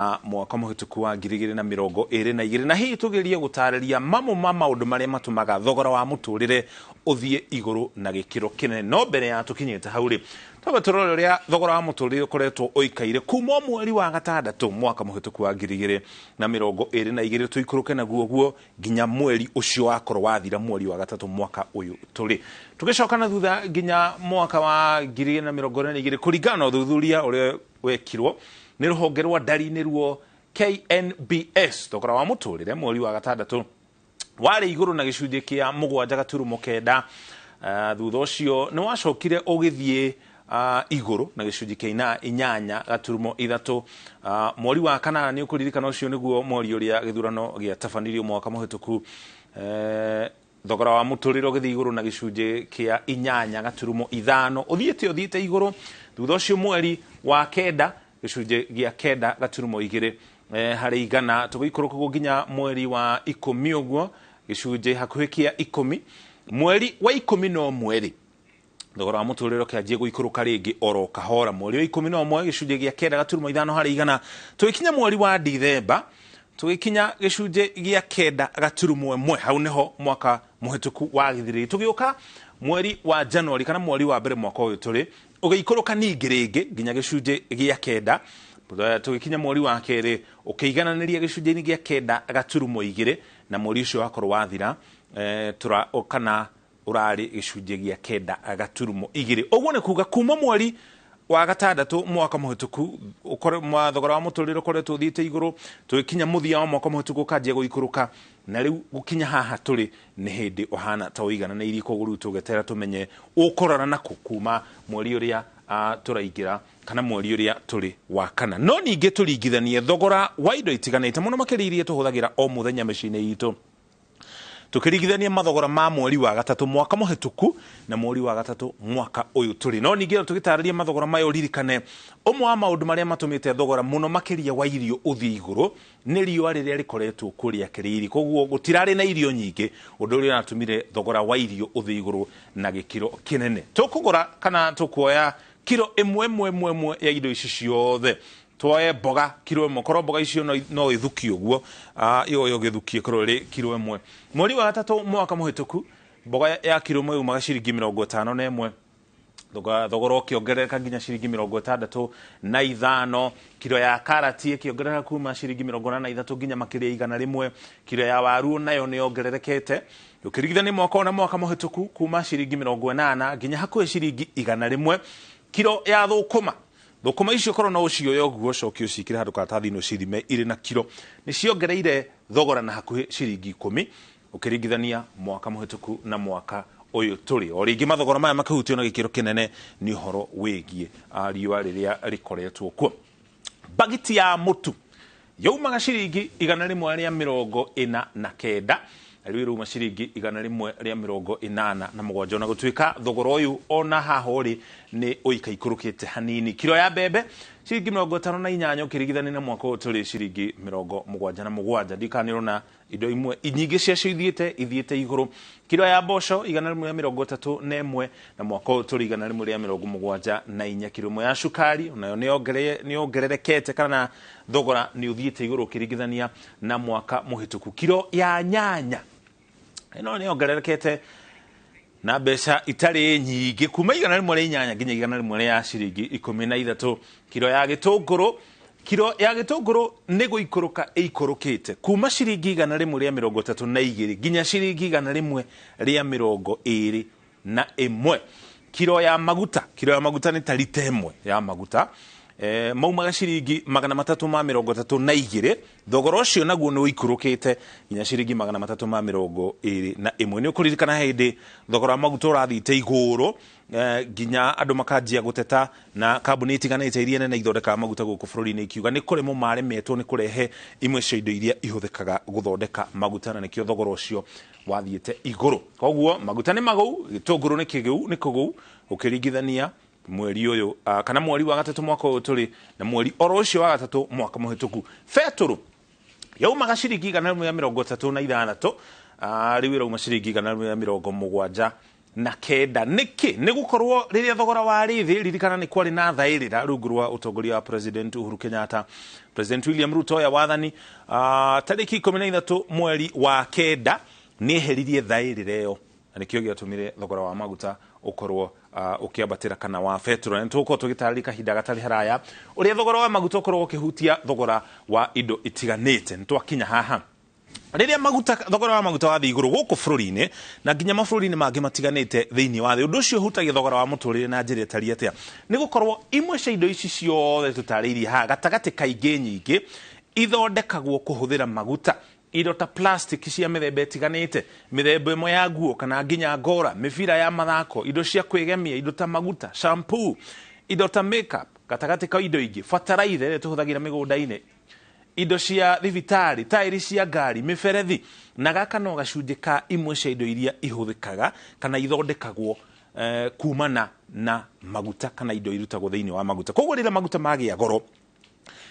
Mwaka mũhĩtũku wa 2022, na hihi tũgerie gũtarĩria mamwe ma maũndũ marĩa matũmaga thogora wa mũtũrĩre ũthiĩ igũrũ na gĩkĩro kĩnene. No mbere ya tũkinyĩte hau rĩ, twambe tũrore ũrĩa thogora wa mũtũrĩre ũkoretwo ũikaire kuma mweri wa gatandatũ mwaka mũhĩtũku wa 2022, tũikũrũke naguo guo nginya mweri ũcio wakorwo wathira, mweri wa gatatũ mwaka ũyũ tũrĩ, tũgĩcoka na thutha nginya mwaka wa 2022, kũringana na ũthuthuria ũrĩa wekirwo nĩ rũhonge rwa ndari, nĩruo KNBS. Thogora wa mũtũrĩre mweri wa gatandatũ warĩ igũrũ na gĩcunjĩ kĩa 7.9. Thutha ũcio nĩ wacokire ũgĩthiĩ igũrũ na gĩcunjĩ kĩa 8.3 mweri wa kanana. Nĩ ũkũririkana ũcio nĩguo mweri ũrĩa gĩthurano gĩatabanirio mwaka mũhĩtũku. Thogora wa mũtũrĩre ũgĩthiĩ igũrũ na gĩcunjĩ kĩa 8.5, ũthiĩte igũrũ. Thutha ũcio mweri wa kenda, gĩcunjĩ gĩa 9.2 harĩ igana, tũgĩikũrũka ũguo nginya mweri wa 10 ũguo, gĩcunjĩ hakuhĩ kĩa 10. Mweri wa 11 rĩ, thogora wa mũtũrĩre ũkĩanjia gũikũrũka rĩngĩ oro kahora. Mweri wa 11, gĩcunjĩ gĩa 9.5 harĩ igana. Tũgĩkinya mweri wa Dithemba, tũgĩkinya gĩcunjĩ gĩa 9.1. Hau nĩho mwaka mũhĩtũku wagĩthirĩire. Tũgĩũka mweri wa Januari, kana mweri wa mbere mwaka ũyũ tũrĩ, ũgĩikũrũka ningĩ rĩngĩ nginya gĩcunjĩ gĩa 9. Tũgĩkinya mweri wa kerĩ, ũkĩigananĩria gĩcunjĩ-inĩ gĩa 9.2, na mweri ũcio wakorwo wathira, tũra kana ũrarĩ gĩcunjĩ gĩa 9.2. Ũguo nĩ kuga kuma mweri wa gatandatũ mwaka mũhĩtũku thogora wa mũtũrĩre ũkoretwo ũthiĩte igũrũ. Tũgĩkinya mũthia wa mwaka mũhĩtũku, ũkanjia gũikũrũka, na rĩu gũkinya haha tũrĩ nĩ hĩndĩ ũhana ta ũigananĩirie. Koguo rĩu tũgeterera tũmenye ũkũrora nakũ kuma mweri ũrĩa tũraingĩra, kana mweri ũrĩa tũrĩ wa kana. No ningĩ tũringithanie thogora wa indo itiganĩte, mũno makĩria iria tũhũthagĩra o mũthenya mĩciĩ-inĩ itũ, tukĩringithania mathogora ma mweri wa gatatũ mwaka mũhĩtũku na mweri wa gatatũ mwaka ũyũ tũrĩ. No ningĩ tũgĩtarĩria mathogora maya, ũririkane ũmwe wa maũndũ marĩa matũmĩte thogora mũno makĩria wa irio ũthiĩ igũrũ nĩ riũa rĩrĩa rĩkoretwo kũrĩa kĩrĩiri. Koguo gũtirarĩ na irio nyingĩ, ũndũ ũrĩa ũratũmire thogora wa irio ũthiĩ igũrũ na gĩkĩro kĩnene. Tũkũgũra kana tũkuoya kiro ĩmwe ĩmwe ĩmwe ĩmwe ya indo ici ciothe, tuoye mboga kiro ĩmwe, korwo mboga icio no ithukio ũguo, yoyo gĩthukie, korwo ĩrĩ kiro ĩmwe, mweri wa gatatũ mwaka mũhĩtũku mboga ya kiro ĩmwe yumaga ciringi 51, thogora ũkĩongerereka nginya ciringi 65. Kiro ya karati ĩkĩongerereka kuma ciringi 83 nginya makĩria 100. Kiro ya waru nayo nĩ yongererekete ũkĩringithania mwaka ũyũ na mwaka mũhĩtũku, kuma ciringi 80 nginya hakuhĩ ciringi 100. Kiro ya thũkũma, thũkũma icio korwo no ũcioe ũguo ũcoke ũciĩkĩre handũ karatathi-inĩ ũcithime irĩ na kiro, nĩ ciongereire thogora na hakuhĩ ciringi 10 ũkĩringithania mwaka mũhĩtũku na mwaka ũyũ tũrĩ. O rĩngĩ mathogora maya makĩhutio na gĩkĩro kĩnene nĩ ũhoro wĩgiĩ riũa rĩrĩa rĩkoretwo kuo. Bagiti ya mũtu yaumaga ciringi 149, rĩu ĩrauma ciringi 187, ona gũtuĩka thogora ũyũ ona haha ũrĩ nĩ ũikaikũrũkĩte hanini. Kiro ya mbembe ciringi 58, ũkĩringithania na mwaka ũyũ tũrĩ ciringi 77. Ndikanĩrona indo imwe nyingĩ ciacio ithiĩte igũrũ. Kiro ya mboco 131, na mwaka ũyũ tũrĩ 174. Kiro ĩmwe ya cukari onayo nĩ yongererekete, kana thogora nĩ ũthiĩte igũrũ ũkĩringithania na mwaka mũhĩtũku. Kiro ya nyanya ĩno nĩ yongererekete na mbeca itarĩ nyingĩ, kuma 108 nginya 113. Kiro ya gĩtũngũrũ, kiro ya gĩtũngũrũ nĩ gũikũrũka ĩikũrũkĩte kuma ciringi 132 nginya ciringi 121. Kiro ya maguta, kiro ya maguta nĩ ta rita ĩmwe ya maguta, maumaga ciringi 332, thogora ũcio naguo nĩ ũikũrũkĩte nginya ciringi 321. Nĩ ũkũririkana hĩndĩ thogora wa maguta ũrathiĩte igũrũ, nginya andũ makanjia gũteta, na kambuni itiganĩte iria nene ithondekaga maguta gũkũ bũrũri-inĩ ikiuga nĩ kũremwo maremetwo nĩ kũrehe imwe cia indo iria ihũthĩkaga gũthondeka maguta, na nĩkĩo thogora ũcio wathiĩte igũrũ. Koguo maguta nĩ magũu, gĩtũngũrũ nĩ kĩgũu, nĩ kũgũu ũkĩringithania mweri ũyũ, kana mweri wa gatatũ mwaka ũyũ tũrĩ na mweri oro ũcio wa gatatũ mwaka mũhĩtũku. Betũrũ yaumaga ciringi 136, rĩu ĩrauma ciringi 176. na kenda. Nĩkĩ? Nĩ gũkorwo rĩrĩa thogora warĩ thĩ, ririkana nĩ kwarĩ na thaĩrĩra rungu rwa ũtongoria wa President Uhuru Kenyatta. President William Ruto oya wathani tarĩki 13 mweri wa kenda, nĩ eheririe thaĩrĩra ĩyo, na nĩkĩo gĩatũmire thogora wa maguta ũkorwo ũkĩambatĩra, kana wa betũrũ. Na nĩtũgũkorwo tũgĩtarĩria kahinda gatarĩ haraya ũrĩa thogora wa maguta ũkoragwo ũkĩhutia thogora wa indo itiganĩte. Nĩ twakinya haha, rĩrĩa maguta, thogora wa maguta wathiĩ igũrũ gũkũ bũrũri-inĩ na nginya mabũrũri-inĩ mangĩ matiganĩte thĩinĩ wa thĩ, ũndũ ũcio ũhutagia thogora wa mũtũrĩre na njĩra ĩtariĩ atĩa? Nĩ gũkorwo imwe cia indo ici ciothe tũtarĩirie haha gatagatĩ kaingĩ nyingĩ ithondekagwo kũhũthĩra maguta. Indo ta plastic cia mĩthemba ĩtiganĩte, mĩthemba ĩmwe ya nguo kana nginya ngora, mĩbira ya mathako, indo cia kwĩgemia, indo ta maguta, shampoo, indo ta makeup, gatagatĩ ka indo ingĩ, bataraitha ĩrĩa tũhũthagĩra mĩgũnda-inĩ, indo cia thibitarĩ, taĩri cia ngari, mĩberethi, na gaka no gacunjĩ ka imwe cia indo iria ihũthĩkaga kana ithondekagwo kumana na maguta kana indo irutagwo thĩinĩ wa maguta. Koguo rĩrĩa maguta magĩa goro,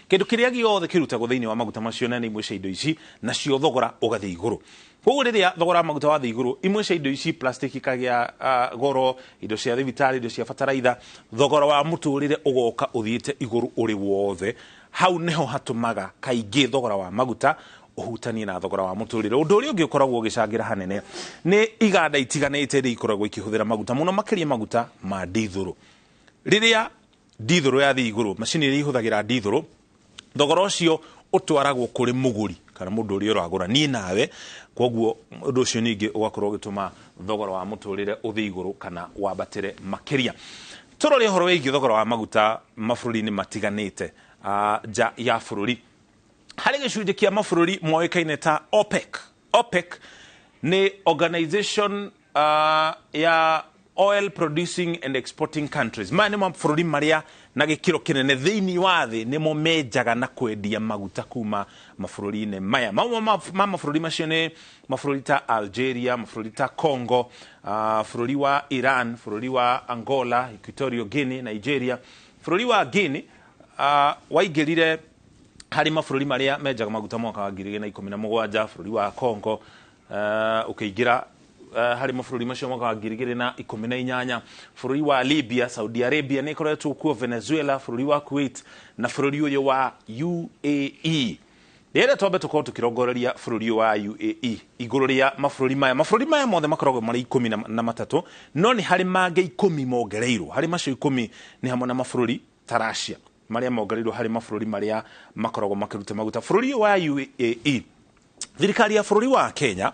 kĩndũ kĩrĩa gĩothe kĩrutagwo thĩinĩ wa maguta macio na nĩ imwe cia indo ici, nacio thogora ũgathiĩ igũrũ. Koguo rĩrĩa thogora wa maguta wathiĩ igũrũ, imwe cia indo ici, plastic ikagĩa goro, indo cia thibitarĩ, indo cia bataraitha, thogora wa mũtũrĩre ũgoka ũthiĩte igũrũ ũrĩ wothe. Hau nĩho hatũmaga kaingĩ thogora wa maguta ũhutanie na thogora wa mũtũrĩre. Ũndũ ũrĩa ũngĩ ũkoragwo ũgĩcangĩra hanene nĩ iganda itiganĩte iria ikoragwo ikĩhũthĩra maguta mũno, makĩria maguta ma ndithũrũ. Rĩrĩa ndithũrũ yathiĩ igũrũ, macini iria ihũthagĩra ndithũrũ, thogora ũcio ũtwaragwo kũrĩ mũgũri kana mũndũ ũrĩa ũragũra, niĩ nawe. Koguo ũndũ ũcio ningĩ ũgakorwo ũgĩtũma thogora wa mũtũrĩre ũthiĩ igũrũ kana wambatĩre makĩria. Tũrore ũhoro wĩgiĩ thogora wa maguta mabũrũri-inĩ matiganĩte nja ya bũrũri. Harĩ gĩcunjĩ kĩa mabũrũri moĩkaine ta OPEC. OPEC nĩ organization ya oil producing and exporting countries. Maya nĩ mabũrũri marĩa na gĩkĩro kĩnene thĩinĩ wa thĩ nĩmo menjaga na kwendia maguta kuma mabũrũri-inĩ maya. Mamwe ma mabũrũri macio nĩ mabũrũri ta Algeria, mabũrũri ta Congo, bũrũri wa Iran, bũrũri wa Angola, Equatorial Guinea, Nigeria. Bũrũri wa Guinea waingĩrire harĩ mabũrũri marĩa menjaga maguta mwaka wa 2017. Bũrũri wa Congo ũkĩingĩra harĩ mabũrũri macio mwaka wa 2018. Bũrũri wa Libya, Saudi Arabia nĩ ĩkoretwo kuo, Venezuela, bũrũri wa Kuwait na bũrũri ũyũ wa UAE. Rĩrĩa twambe tũkorwo tũkĩrongoreria bũrũri ũyũ wa UAE igũrũ rĩa mabũrũri maya, mabũrũri maya mothe makoragwo marĩ 13, no nĩ harĩ mangĩ 10 mongereirwo. Harĩ macio 10 nĩ hamwe na mabũrũri ta Russia, marĩa mongereirwo harĩ mabũrũri marĩa makoragwo makĩruta maguta. Bũrũri ũyũ wa UAE, thirikari ya bũrũri wa Kenya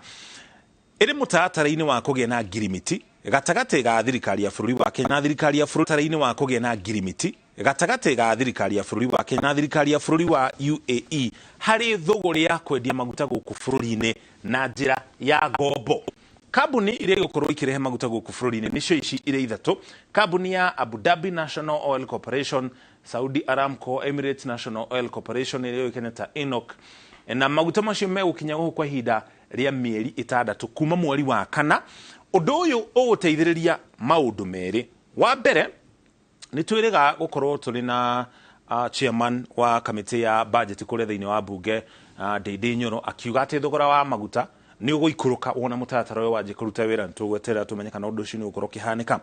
ĩrĩ mũtaratara-inĩ wa kũgĩa na ngirimiti gatagatĩ ga thirikari ya bũrũri wa Kenya na thirikari ya bũrũri wa kũgĩa na ngirimiti gatagatĩ ga thirikari ya bũrũri wa Kenya na thirikari ya bũrũri wa UAE harĩ thũgũrĩ ya kwendia maguta gũkũ bũrũri-inĩ na njĩra ya ngombo. Kambuni iria igũkorwo ikĩrehe maguta gũkũ bũrũri-inĩ nĩcio ici irĩ ithatũ: kambuni ya Abu Dhabi National Oil Corporation, Saudi Aramco, Emirates National Oil Corporation ĩrĩa yũĩkaine ta ENOC. Na maguta macio megũkinya gũkũ kwa ihinda rĩa mĩeri 6 kuma mweri wa kana. Ũndũ ũyũ ũgũteithĩrĩria maũndũ merĩ. Wa mbere, nĩ twĩrĩga gũkorwo tũrĩ na chairman wa kamĩtĩ ya budget kũrĩa thĩinĩ wa mbunge, Ndindi Nyoro, akiuga atĩ thogora wa maguta nĩ ũgũikũrũka wona mũtaratara ũyũ wanjia kũruta wĩra. Nĩ tũgweterera tũmenye kana ũndũ ũcio nĩ ũgũkorwo ũkĩhanĩka.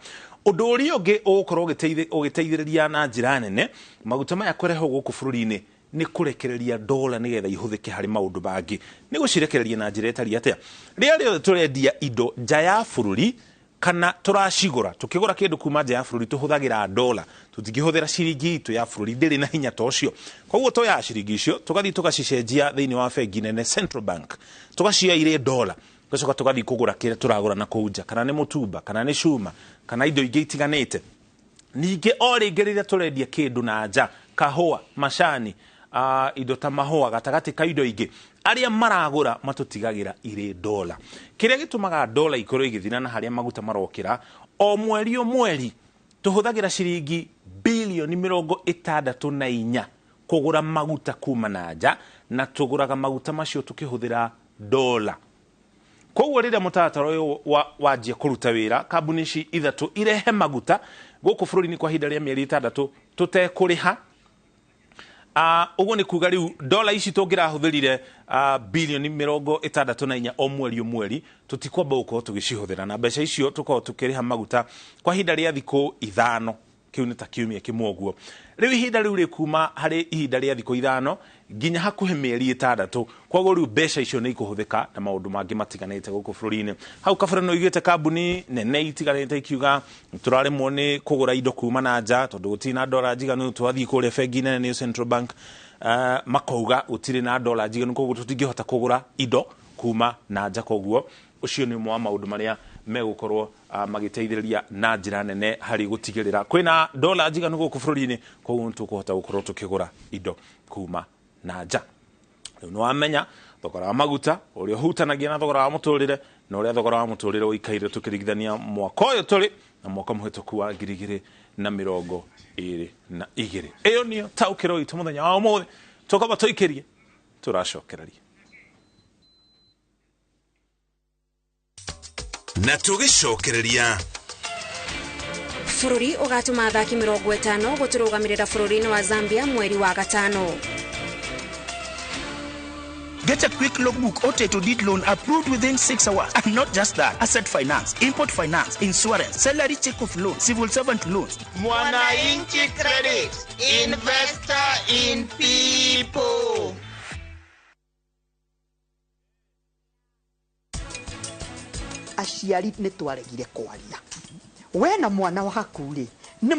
Ũndũ ũrĩa ũngĩ ũgũkorwo ũgĩteithĩrĩria na njĩra nene maguta maya kũrehwo gũkũ bũrũri-inĩ nĩ kũrekereria dola nĩgetha ihũthĩke harĩ maũndũ mangĩ. Nĩ gũcirekereria na njĩra ĩtariĩ atĩa? Rĩrĩa rĩothe tũrendia indo nja ya bũrũri kana tũracigũra, tukĩgũra kĩndũ kuma nja ya bũrũri, tũhũthagĩra dola, tũtingĩhũthĩra ciringi itũ ya bũrũri, ndĩrĩ na hinya ta ũcio. Koguo tũyaga ciringi icio, tũgathiĩ tũgacicenjia thĩinĩ wa bengi nene, Central Bank, tũgacioya irĩ dola, tũgacoka tũgathiĩ kũgũra kĩrĩa tũragũra na kũu nja, kana nĩ mũtumba, kana nĩ cuma, kana indo ingĩ itiganĩte. Ningĩ o rĩngĩ, rĩrĩa tũrendia kĩndũ na nja, kahũa, macani, indo ta mahũa, gatagatĩ ka indo ingĩ, arĩa maragũra matũtigagĩra irĩ dola. Kĩrĩa gĩtũmaga dola ikorwo igĩthira na harĩa maguta marokĩra, o mweri o mweri tũhũthagĩra ciringi bilioni 64 kũgũra maguta kuma na nja, na tũgũraga maguta macio tũkĩhũthĩra dola. Koguo rĩrĩa mũtaratara ũyũ wanjia kũruta wĩra, kambuni ici ithatũ irehe maguta gũkũ bũrũri-inĩ kwa ihinda rĩa mĩeri 6 tũtekũrĩha. Ũguo nĩ kuga rĩu dola ici tũngĩrahũthĩrire bilioni 64 o mweri o mweri, tũtikwamba gũkorwo tũgĩcihũthĩra, na mbeca icio tũkorwo tũkĩrĩha maguta kwa ihinda rĩa thikũ 5, kĩu nĩ ta kiumia kĩmwe ũguo. Rĩu ihinda rĩu rĩkuma harĩ ihinda rĩa thikũ 5 nginya hakuhĩ mĩeri 6. Koguo rĩu mbeca icio nĩ ikũhũthĩka na maũndũ mangĩ matiganĩte gũkũ bũrũri-inĩ. Hau kabere nĩ ũiguĩte kambuni nene itiganĩte ikiuga tũraremwo nĩ kũgũra indo kuma na nja tondũ gũtirĩ na dola njiganu, twathiĩ kũrĩa bengi nene nĩyo Central Bank, makauga gũtirĩ na dola njiganu, koguo tũtingĩhota kũgũra indo kuma na nja. Koguo ũcio nĩ ũmwe wa maũndũ marĩa megũkorwo magĩteithĩrĩria na njĩra nene harĩ gũtigĩrĩra kwĩna dola njiganu gũkũ bũrũri-inĩ, koguo nĩ tũkũhota gũkorwo tũkĩgũra indo kuma na nja. Rĩu nĩ wamenya thogora wa maguta ũrĩa ũhutanagia na thogora wa mũtũrĩre, na ũrĩa thogora wa mũtũrĩre ũikaire tũkĩringithania mwaka ũyũ tũrĩ na mwaka mũhĩtũku wa 2022. Ĩyo nĩyo taũkĩro itũ mũthenya wa ũmũthĩ, tũkamba tũikĩrie tũracokereria. Na tũgĩcokereria bũrũri ũgatũma athaki 50 gũtũrũgamĩrĩra bũrũri-inĩ wa Zambia mweri wa 5. Get a quick logbook or title deed loan approved within 6 hours. And not just that, asset finance, import finance, insurance, salary check of loan, civil servant loans. Mwananchi Credit, investor in people. Aciari nĩ twaregire kwaria. We na mwana waku rĩ,